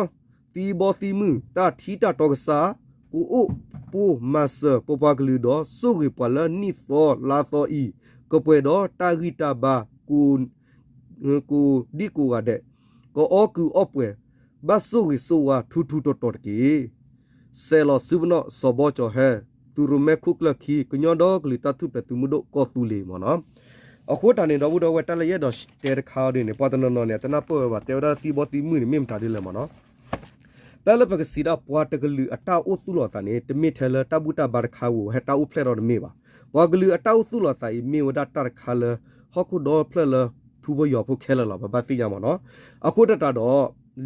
ဘီသံမုၢ် တၢ်ထံတၢ်တီကစၢ် ကအိၣ်ပိၢ်မၤစၢၤပပှၤကလုာ်ဒီး ဆိၣ်ဂ့ၤပှၤလၢနံၣ်သီလါသီအံၤ ကပှဲၤဒီးတၢ်ဂံၢ်တၢ်ဘါ ကိးဒံကိးဂၤဒဲး ကအီၣ်ကုးအီၣ်ပှဲၤ ဘၣ်ဆိၣ်ဂ့ၤဆိၣ်ဝါထူထူတီတီတက့ၢ်. စဲးလီၤစုပနီၣ် စီၤဘီကၠီၤဟဲ သုးရိၣ်မဲခိၣ်ကျၢၢ်ခံ ကညီဒီကလုာ်တၢ်ထူၣ်ဖျဲးသုးမုၢ်ဒိၣ်ကီၢ်သူလ့ၤမ့ၢ်နီၤ. အဃိတၢ်န့ၣ် ဒီပုၢ်ဒီဝဲၢ် တၢ်လၢယအဲၣ်ဒိးတဲတခါအံၤဒ်န့ၣ် ပှၤတနီၤနီၤန့ၣ် အတနၢ်ပၢၢ်ဝဲဘၣ် တဲဝဲဒၣ်သံဘီသံမုၢ်န့ၣ် မ့ၢ်မတၤဒ်လဲၣ်မ့ၢ်နီၤ. တၢ်လၢပကစံးဒၣ်ပှၤတကလုာ်အတၢ်အိၣ်သူၣ်လီၤသးန့ၣ် တမ့ၢ်ထဲလၢတၢ်ဘူၣ်တၢ်ဘါတခါဧိၤ ဟဲတၢ်အိၣ်ဖျဲၣ်ထီၣ်တမ့ၢ်ဘၣ်. ပှၤကလုာ်အတၢ်အိၣ်သူၣ်လီၤသးအံၤ မ့ၢ်ဝဲဒၣ်တၢ်တခါလၢ ဟီၣ်ခိၣ်ဒီဖျၢၣ်လၢ ထူဖိယီၤဖိခဲလၢာ်လီၤ ပဘၣ်သ့ၣ်ညါမ့ၢ်နီၤ. အဃိတၢ်တၢ်ဒီး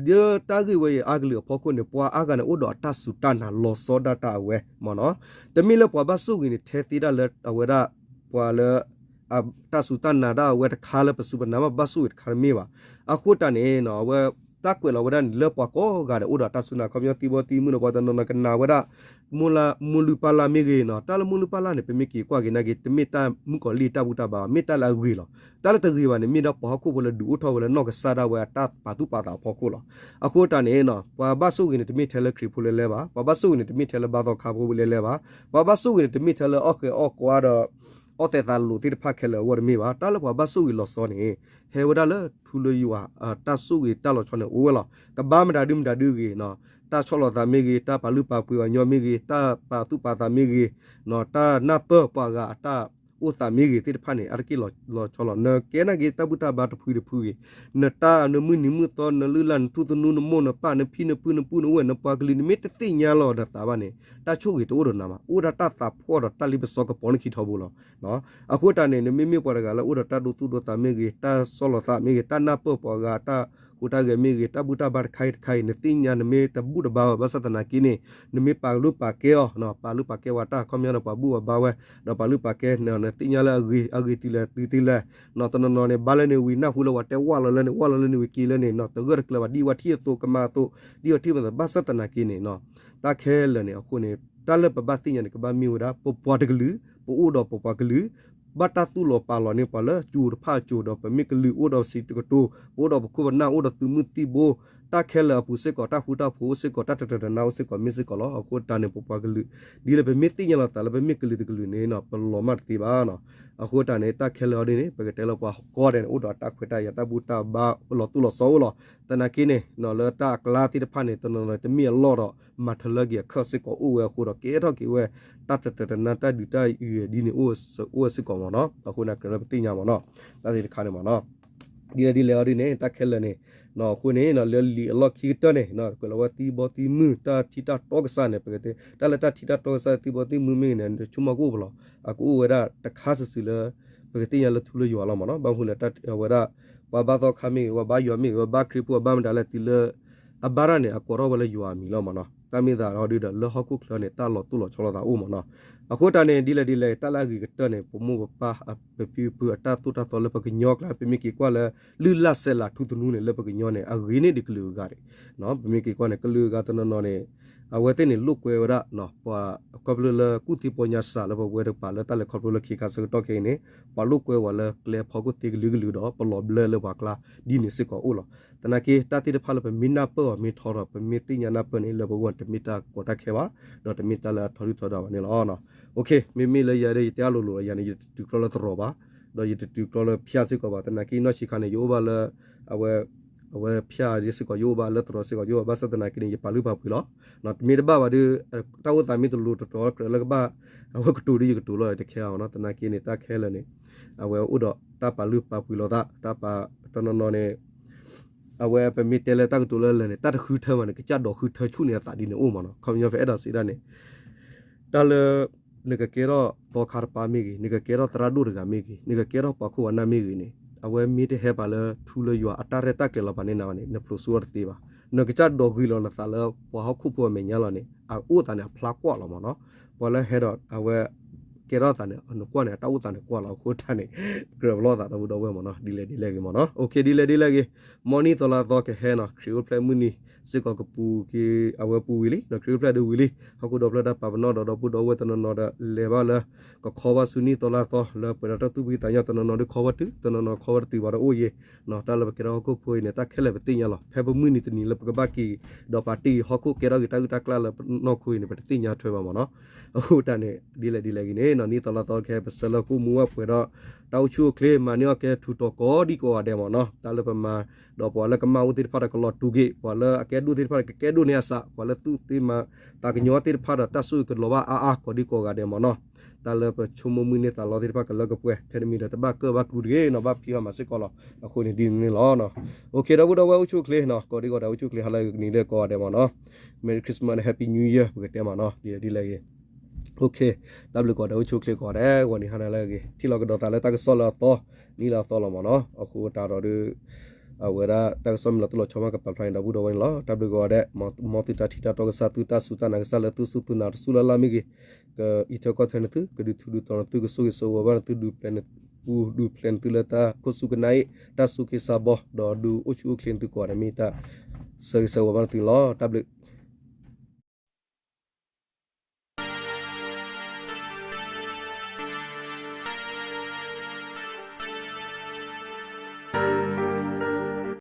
လၢတၢ်ဂ့ၢ်ဝဲအံၤအါကလုာ်အဖီခိၣ်န့ၣ် ပှၤအါဂၤန့ၣ် အိၣ်ဒီးအတၢ်စူၢ်တၢ်နာ်လီၤဆီဒၣ်တၢ်အဝဲမ့ၢ်နီၤ. တမ့ၢ်လၢပှၤဘၣ်ဆိၣ်ဂ့ၤန့ၣ် ထဲသ့ဒၣ်လၢအဝဲဒၣ် ပှၤလၢ တၢ်စူၢ်တၢ်နာ်ဒၣ်အဝဲတခါလၢပစူၢ်ပနာ်မ့ၢ်ဘၣ်ဆိၣ်ဂ့ၤတခါတမ့ၢ်ဘၣ်. အဃိတၢ်န့ၣ် အဝဲ တၢ်ကွဲးလီၤဝဲဒၣ်န့ၣ် လၢပှၤကိးဂၤဒဲးအိၣ်ဒီးတၢ်စူၢ်နာ် ခီပညီသံဘီသံမုၢ်ဒီး ပှၤတနီၤနီၤကနၣ်ဝဲဒၣ် မူလၢပၢ်လၢ်မ့ၢ်ဂ့ၤနီၤ တၢ်လၢမူလၢပၢ်လၢ်န့ၣ် ပမ့ၢ်က့ၤကွၢ်က့ၤနာ်က့ၤ တမ့ၢ်တၢ်မုၣ်ကီၤလံၢ်တၢ်ဘူၣ်တၢ်ဘါဘၣ် မ့ၢ်တၢ်လၢအဂ့ၤလီၤ. တၢ်လၢတဂ့ၤဘၣ်န့ၣ် မ့ၢ်ဒၣ်ပှၤဟီၣ်ခိၣ်ဖိလၢဒုးအိၣ်ထီၣ်ဝဲလၢနီၢ်ကစၢ်ဒၣ်ဝဲအတၢ်ပာ်သူၣ်ပာ်သးအဖီခိၣ်လီၤ. အဃိတၢ်န့ၣ် ပှၤဘၣ်ဆိၣ်ဂ့ၤန့ၣ် တမ့ၢ်ထဲလၢခရံာ်ဖိလဲၣ်လဲၣ်ဘၣ်, ပှၤဘၣ်ဆိၣ်ဂ့ၤန့ၣ် တမ့ၢ်ထဲလၢဘါသီခါဖိလဲၣ်လဲၣ်ဘၣ်, ပှၤဘၣ်ဆိၣ်ဂ့ၤန့ၣ် တမ့ၢ်ထဲလၢအီၣ်ဃဲးအီၣ်ကွါဒီး အီၣ်သဲးသးလိာ်သ့ၣ်တဖၣ်ခဲလၢာ်အဂီၢ်တမ့ၢ်ဘၣ်. တၢ်လၢပှၤဘၣ်ဆိၣ်ဂ့ၤလီၤဆီန့ၣ် ဟဲဝဲဒၣ်လၢထူလၢယွၤ တၢ်ဆိၣ်ဂ့ၤတၢ်လီၤဆီန့ၣ်အိၣ်ဝဲလီၤ. ကဘၣ်မတၤဒုမတၤဒုဂ့ၤနီၤ တၢ်ဆီၣ်လီၤသးမ့ၢ်ဂ့ၤ, တၢ်ပာ်လုၢ်ပာ်ပှ့ၤအီၤညီမ့ၢ်ဂ့ၤ, တၢ်ပာ်သူၣ်ပာ်သးမ့ၢ်ဂ့ၤ, တၢ်နၢ်ပၢၢ်ပှၤဂၤအတၢ်အိၣ်သးမ့ၢ်ဂ့ၤသ့ၣ်တဖၣ်န့ၣ် အါတက့ၢ်လီၤဆီလီၤ. နကဲနာ်က့ၤတၢ်ဘူၣ်တၢ်ဘါတဖုတဖုဂ့ၤ, နတၢ်နမုၢ်နံၤမုၢ်သီ နလုၢ်လၢ်နထူသနူ နမိၢ်နပၢ် နဖံနဖု နပုၢ်နဝဲၢ် နပှၤကလုာ် နမ့ၢ်တသ့ၣ်ညါလီၤနသးဘၣ်န့ၣ် တၢ်ဆိၣ်ဂ့ၤတအိၣ်ဒီးနၤဘၣ်. အိၣ်ဒၣ်တၢ်သးဖှီၣ်ဒီးတၢ်လ့ပစီကပီၤန့ၣ်ခံထီဘိလီၤ. အဃိတၢ်န့ၣ် နမ့မ့ၢ်ပှၤတဂၤလၢအိၣ်ဒီးတၢ်ဒိသူၣ်ဒိသးမ့ၢ်ဂ့ၤ, တၢ်ဆီၣ်လီၤသးမ့ၢ်ဂ့ၤ, တၢ်နၢ်ပၢၢ်ပှၤဂၤအတၢ်ဟူးတၢ်ဂဲၤမ့ၢ်ဂ့ၤ, တၢ်ဘူၣ်တၢ်ဘါတခါအံၤတခါအံၤ နသ့ၣ်ညါနမ့ၢ်တဘူၣ်တဘါဘၣ် ဘၣ်ဆၣ်သနာ်က့န့ၣ် နမ့ၢ်ပာ်လုၢ်ပာ်ကဲအီၤ, ပာ်လုၢ်ပာ်ကဲဝဲတၢ်ခီပညီဒီးပှၤဘူၣ်ပှၤဘါဝဲ, ဒီးပာ်လုၢ်ပာ်ကဲ နသ့ၣ်ညါလၢအဂ့ၤ အဂ့ၤတုၤလဲၣ်တုၤတုၤလဲၣ်, တနီၤနီၤန့ၣ် ဘါလၢန့ၣ်ဝံၤ နၢ်ဟူလၢပှၤတဲဝၢ်လီၤလၢန့ၣ် ဝၢ်လီၤလၢန့ၣ်ဝံၤက့ၤလၢန့ၣ် တဂၢၢ်တကျၢၤဘၣ် ဒ်ဝဲထံၣ်အသိးကမၤအသိး ဒ်ဝဲထံၣ်အသိး ဘၣ်ဆၣ်သနာ်က့န့ၣ် တၢ်ခဲလၢာ်န့ၣ် အဃိန့ၣ် တၢ်လၢပဘၣ်သ့ၣ်ညါန့ၣ် ကဘၣ်မ့ၢ်ဝဲဒၣ် ပပှၤတကလုာ်, ပအိၣ်ဒီးပပှၤကလုာ်, ဘၣ်တၢ်သူၣ်လီၤပာ်လီၤန့ၢ်ပှၤလၢကၠိတဖၣ်အကၠိဒီး ပမ့ၢ်ကလုာ်အိၣ်ဒီးစံးတကတိၤ, ပအိၣ်ဒီးပခိၣ်ပနၢ် အိၣ်ဒီးသုးမုၢ်သံၣ်ဘိ, တၢ်ခဲလၢာ်အပူၤစ့ၢ်ကီး တၢ်ဃူတၢ်ဖိးအိၣ်စ့ၢ်ကီး တၢ်တတၢတနါအိၣ်စ့ၢ်ကီး မ့ၢ်စ့ၢ်ကီးလီၤ. အဃိတၢ်န့ၣ် ပပှၤကလုာ် ဒ်လဲၣ်ပမ့ၢ်သ့ၣ်ညါလီၤသးလၢပမ့ၢ်ကလုာ်တကလုာ်န့ၣ်နီၤ ပလီၤမၢ်တသ့ဘၣ်နီၤ. အဃိတၢ်န့ၣ် တၢ်ခဲလၢာ်အီၤဒ်န့ၣ် ပကတဲလၢပှၤကိးဂၤဒဲးန့ၣ် အိၣ်ဒီးအတၢ်ခွဲးတၢ်ယာ် တၢ်ဘူၣ်တၢ်ဘါ လီၤတိၢ်လီၤဆီအိၣ်လီၤ. သနာ်က့န့ၣ် လၢတၢ်အကျါသ့ၣ်တဖၣ်န့ၣ် တနီၤနီၤတမ့ၢ်အလီၢ်ဒီး မၤထလၢက့ၤအခၢၣ်စ့ၢ်ကီးအိၣ်ဝဲအဃိဒီး ကဲထီၣ်က့ၤဝဲ တၢ်တတၢတနါ တၢ်ဒုးတၢ်ယဲၢ်ဒ်န့ၣ် အိၣ်ဝဲစ့ၢ်ကီးမ့ၢ်နီၤ. အဃိန့ၣ် ကြၢးလၢပသ့ၣ်ညါမ့ၢ်နီၤ တၢ်သ့ၣ်တခါန့ၣ်မ့ၢ်နီၤ ဒ်လဲၣ်ဒ်လဲၣ်အီၤဒ်န့ၣ် တၢ်ခဲလၢာ်န့ၣ် အဃိန့ၣ် လၢလံာ်အလီၢ်ခံကတၢၢ်န့ၣ် ကွဲးလီၤဝဲသံဘီသံမုၢ် တၢ်ထံတၢ်တီကစၢ်န့ၣ် ပကတဲ တၢ်လၢတၢ်ထံတၢ်တီကစၢ်သံဘီသံမုၢ်မ့ၢ်ဂ့ၤန့ၣ် ဆိကမိၣ်ကအိၣ်ပလီၤ အကအိၣ်ဝဲဒၣ်တခါစုာ်စုာ်လၢ ပကသ့ၣ်ညါလၢထူလၢယွၤလီၤမ့ၢ်နီၤ. ဘၣ်မနုၤလၢအဝဲဒၣ် ပှၤဘါသီခါမ့ၢ်ဂ့ၤ ပှၤဘါယွၤမ့ၢ်ဂ့ၤ ပှၤဘါခရံာ်ဖိအဘါမတၤလဲၣ်တုၤလၢ အဘါတၢ်န့ၣ် အကိးထီၣ်ဝဲလၢယွၤအမံၤလီၤမ့ၢ်နီၤ. တၢ်မ့ၢ်သးဒီးဒ်ဒီး လၢဟီၣ်ခိၣ်ချၢန့ၣ် တၢ်လီၤတိၢ်လီၤဆီလိာ်သးအိၣ်မ့ၢ်နီၤ. အဃိတၢ်န့ၣ် ဒ်လဲၣ်ဒ်လဲၣ် တၢ်လၢအဂ့ၤကတၢၢ်န့ၣ် ပမိၢ်ပပၢ် ပဖံပဖုအတၢ်သိၣ်တၢ်သီလၢပကညီကျါ ပမ့ၢ်က့ၤကွၢ်လၢ လုၢ်လၢ်ဆဲးလၤထူသနူန့ၣ် လၢပကညီန့ၣ် အဂ့ၤန့ၢ်ဒံးကလုာ်အဂၤန့ၣ် ပမ့ၢ်က့ၤကွၢ်န့ၣ် ကလုာ်အဂၤတနီၤနီၤန့ၣ် အဝဲသ့ၣ်န့ၣ်လိာ်ကွဲဝဲဒၣ် ပှၤခီဖျိလၢကူၣ်သ့ပီညါစၢ်လၢပဝဲတကပၤလၢတၢ်လဲၤခီဖျိလၢခံခါဆၢကတီၢ်ခဲအံၤန့ၣ် ပှၤလိာ်ကွဲဝဲလၢကျဲဖီခိၣ်သ့ကလုာ်ကလုာ်ဒီး ပလီၤဘျၢလၢပှၤကျါ ဒ်န့ၣ်စ့ၢ်ကီးအိၣ်လီၤ. သနာ်က့ တၢ်သ့ၣ်တဖၣ်လၢပမ့ၢ်နၢ်ပၢၢ်အီၤမ့ၢ်ထီဒီး ပမ့ၢ်သ့ၣ်ညါနၢ်ပၢၢ်န့ၣ် လၢပဂီၢ်န့ၣ် တမ့ၢ်တၢ်ကီတၢ်ခဲဘၣ် ဒီးတမ့ၢ်တၢ်လၢအထီဒုၣ်ထီဒါဘၣ်န့ၣ်လီၤ. မ့မ့ၢ်လၢယၤဒီး ယတဲအလိၤလိၤလီၤ ယၤန့ၣ် ယတတုၤကျီလၢသရိာ်ဘၣ် ဒီးယတတုၤကျီလၢဖၠၣ်စ့ၢ်ကီးဘၣ်. သနာ်က့နီၢ်ဆံးခါန့ၣ် ယအိၣ်ဘၣ်လၢ အဝဲ အဝဲဖၠၣ်ဒ်စ့ၢ်ကီး ယအိၣ်ဘၣ်လၢသရိာ်စ့ၢ်ကီး ယအိၣ်ဘၣ်ဘၣ်ဆၣ်သနာ်က့န့ၣ် ယပာ်လုၢ်ပာ်ပှ့ၤလီၤ. တမ့ၢ်တဘၣ်ဘၣ်ဒီး တၢ်အိၣ်သးမ့ၢ်တလိၤတတီၤကြၢးလၢကဘၣ် အဝဲကတိၤဒီးယကတိၤလီၤ တခဲအီၤနီၤ. သနာ်က့န့ၣ် တၢ်ခဲလၢာ်န့ၣ် အဝဲအိၣ်ဒီးတၢ်ပာ်လုၢ်ပာ်ပှ့ၤလိာ်သး တၢ်ပာ်တနီၤနီၤန့ၣ် အဝဲပမ့ၢ်တဲလၢတၢ်ကတိၤလၢလၢာ်န့ၣ် တၢ်တဃုထၢမးန့ၣ် ကစၢ်ဒိးဃုထၢဆူၣ်န့ၢ်အသးဒ်န့ၣ်အိၣ်မးနီၤ. ခီပညီပအဲၣ်ဒိးစံးဒၣ်န့ၣ် တၢ်လၢ နကကဲထီၣ်သီခါတပါမ့ၢ်ဂ့ၤ, နကကဲထီၣ်သရၣ်ဒိၣ်တဂၤမ့ၢ်ဂ့ၤ, နကကဲထီၣ်ပှၤခိၣ်ပှၤနၢ်မ့ၢ်ဂ့ၤန့ၣ် အဝဲမ့ၢ်တဟဲပာ်လၢထူလၢယွၤအတၢ်ရဲၣ်တၢ်ကျဲၤလီၤဘၣ်န့ၣ်နၤန့ၣ် နဖျိးစိအီၤတသ့ဘၣ်. နကစၢ်ဒိးဂ့ၤလီၤနသးလၢပှၤဟီၣ်ခိၣ်ဖိအမဲာ်ညါလီၤန့ၣ် အအိၣ်သးန့ၣ်အဖျါကွၢ်လီၤမးနီၤ. ပှၤလၢဟဲဒီးအဝဲ ကဲထီၣ်သးန့ၣ် နကွၢ်န့ၣ် အတၢ်အိၣ်သးန့ၣ်ကွၢ်လီၤ. အဃိတၢ်န့ၣ် ကြၢးပလီၢ်သးဒီပုၢ်ဒီဝဲၢ်မးနီၤ. ဒ်လဲၣ်ဒ်လဲၣ်ဂ့ၤမးနီၤ. ဒ်လဲၣ်ဒ်လဲၣ်ဂ့ၤ မ်နံၣ်သီလါသီကဟဲနီၤ ခရံာ်အိၣ်ဖျဲၣ်မုၢ်နံၤစ့ၢ်ကီးကပူၤက့ၤ အဝဲပူၤဝံၤလံ. ခရံာ်အိၣ်ဖျဲၣ်ဒီးဝံၤလံ ဟီၣ်ခိၣ်ဒီဖျၢၣ်ဒီးပာ်ပနီၣ်ဒီးဒီပုၢ်ဒီဝဲၢ်တနီၤနီၤဒီး လဲၤဘၣ်လၢ ကခီဘၣ်ဆူနံၣ်သီလါသီလၢပှဲၤဒီးတၢ်သူၣ်ဖှံသးညီ တနီၤနီၤဒုးခီဘၣ်တုၤ တနီၤနီၤခီဘၣ်တတုၤဘၣ်ဒီးအိၣ်ယံၤ တၢ်လၢပကဲထီၣ်ဟီၣ်ခိၣ်ဖိအံၤန့ၣ် တၢ်ခဲလၢာ်ပသ့ၣ်ညါလီၤ. ဖဲပမုၢ်နံၤတနံၤလၢပကဘၣ်က့ၤ ဒီးပာ်တ့ၢ်ဟီၣ်ခိၣ်ကဲထီၣ်က့ၤတၢ်အုၣ်တၢ်ကျၣ်လၢပနီၢ်ခိအံၤန့ၣ် ပတသ့ၣ်ညါထွဲဘၣ်မးနီၤ. အဃိတၢ်န့ၣ် ဒ်လဲၣ်ဒ်လဲၣ်ဂ့ၤန့ၣ် နံၣ်သီလါသီကဟဲ ပဆၢလၢကိၣ်မူဝဲပှဲၤဒီး တၢ်အိၣ်ဆူၣ်အိၣ်ချ့မၤန့ၢ်အီၣ်ကဲထူးတီၤကိးဒံကိးဂၤဒဲးမးနီၤ. တၢ်လၢပမၤ ဒီးပှၤလၢကမၣ်အိၣ်သ့ၣ်တဖၣ်ဒီးကလီၤတူာ်က့ၤ ပှၤလၢအကဲဒိၣ်သ့ၣ်တဖၣ်ဒီးကကဲဒိၣ်န့ၢ်အစး ပှၤလၢသူၣ်သ့မၤသးကညီၤသ့ၣ်တဖၣ်ဒီး တၢ်ဆိၣ်ဂ့ၤကလီၤဘၣ်အါအါကိးဒံကိးဂၤဒဲးမးနီၤ. တၢ်လၢပဆိကမိၣ်မုၢ်န့ၢ်သးလီသ့ၣ်တဖၣ်ကလၢကပှဲၤ ခဲတမံၤဒီးတဘၣ်ကၢၣ်ဘၣ်ကျူတဂ့ၤနီၤ ဘၣ်ဖံးအီၣ်မၤစ့ၢ်ကီးလီၤ. အဃိန့ၣ်ဒ်န့ၣ်လီၤ. အိၣ်ခ့ ဒီပုၢ်ဒီဝဲၢ်အိၣ်ဆူၣ်အိၣ်ချ့နီၤ ကိးဒံကိးဂၤဒဲးအိၣ်ဆူၣ်အိၣ်ချ့ဟါလၢအဂ့ၤကန့ၢ်ဒဲးကိးဂၤဒဲးမးနီၤ. Merry Christmas and Happy New Year ပကတဲမးနီၤ ဒ်လဲၣ်ဒ်လဲၣ်ဂ့ၤ အိၣ်ခ့ တၢ်ဘျုးကိးဂၤဒဲးအိၣ်ဆူၣ်အိၣ်ချ့ကိးဂၤဒဲး ဂီၤနံၤဟါနၤလၢအဂ့ၤ ထံၣ်လီၤကဒီးသးလၢတၢ်ကစီၣ်လၢအသီ နံၣ်လၢအသီလီၤမးနီၤ. အဃိတၢ်ဒီးဒုး အဝဲဒၣ်တၢ်ကစီၣ်မ့ၢ်လီၤတိၢ်လီၤဆီမးကပာ်ဖျါန့ၣ် ဒီပုၢ်ဒီဝဲၢ်န့ၣ်လီၤ. တၢ်ဘျုးကိးဂၤဒဲး မ်သုတၢ်ထံၣ်တၢ်တီကစၢ် သုတၢ်စူၢ်တၢ်နာ်ကစၢ်လၢသုစူၢ်သုနာ်တစူၢ်လၢ်လၢ် မ့ၢ်ဂ့ၤ ကအံးထွဲကွၢ်ထွဲနသု ကဒုးထူဒုးတီၤနသု ကဆိၣ်ဂ့ၤဆိၣ်ဝါဘၣ်နသု ဒုးပူၤဒုးဖျဲးနသုလၢတၢ်ခိၣ်ဆူကနၣ်အ့ၣ် တၢ်စူၢ်က့ၤစၢ်ဘီ ဒီးဒုးအိၣ်ဆူၣ်အိၣ်ချ့နသုကိးဂၤဒဲး မ့ၢ်တၢ်ဆၢဂ့ၤဆၢဝါဘၣ်နသုလီၤ. တၢ်ဘျုး